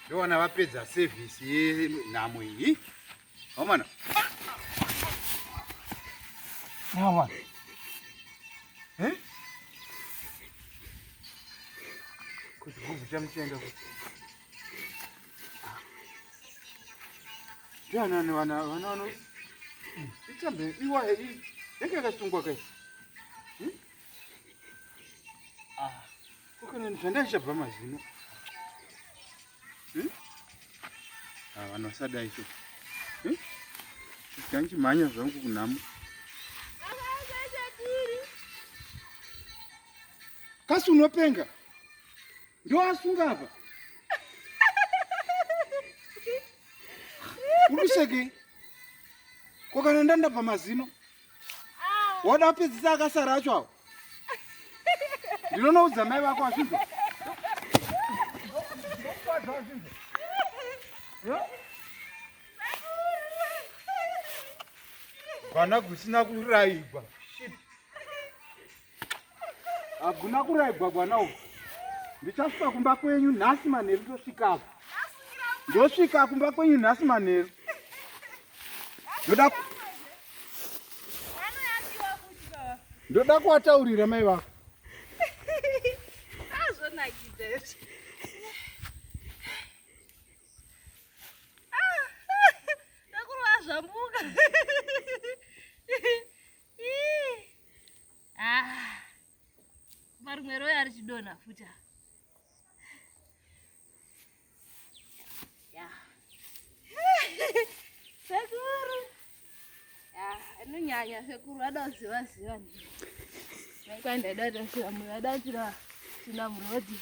Ndowana vapedza service yenhamo iyi. Vamana. Vamana. Eh? Kuti gubhu chamuchenga kuti. Ndianani vana vana vano itambe iwa yanga yakasungwa kai. Hmm? Ah. Kokana zvandachabva mazino. Hmm? Ah, vanhu vasadai so. Hmm? Ndichimhanya zvangu kunhamo. Kasi unopenga. Ndoasunga apa. Uri Ko kana ndandabva mazino? Wada kupedzisa akasara acho awo. Ndinonoudza mai vako azvinzwa. Vana kusina kuraigwa. Shit. Hakuna kuraigwa gwana uku. Ndichasvika kumba kwenyu nhasi manheru ndosvikako. Ndosvika kumba kwenyu nhasi manheru. Ndoda Ndoda kuwataurira mai vako. Azvonakidza izvi. Ndakurwa zvambuka. Ah. Marimwe roya richidonha futi. Ya. Sekuru. Ya, anonyanya sekuru ada kuziva ziva. Maikwa ndaida kuziva munhu ada kuziva tsvina murodi.